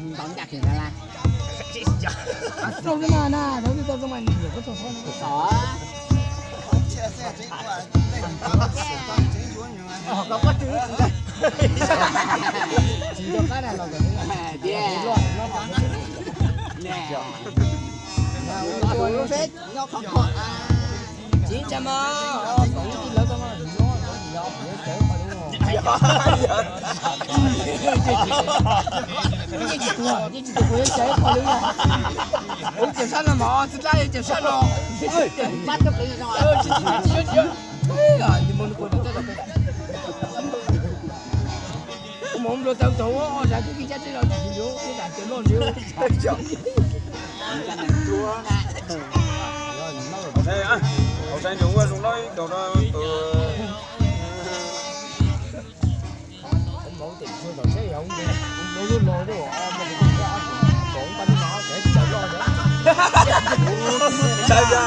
Tau ncaj kiag ntawd las. Tau na, tau tau tau mas nws yuav koj tau tau. Tau. Tsis tau qab na los tias. Tiag. Nyob qhov qhov. Tsis ntsa mas, tij lawv tau mas, yeej tsis tuag, yeej tsis tuag, kuv yeej tsa ib qho li. Kuv cawm sab no mas, txiv dab yeej cawm sab no. Kuv mus nplua tau tau ua zas kuj kib cab teb los tsis yuav, kuj zas cawm loj li. Hauv sai ntsug ua zoo loj ib kaug rau tus. Sai ya.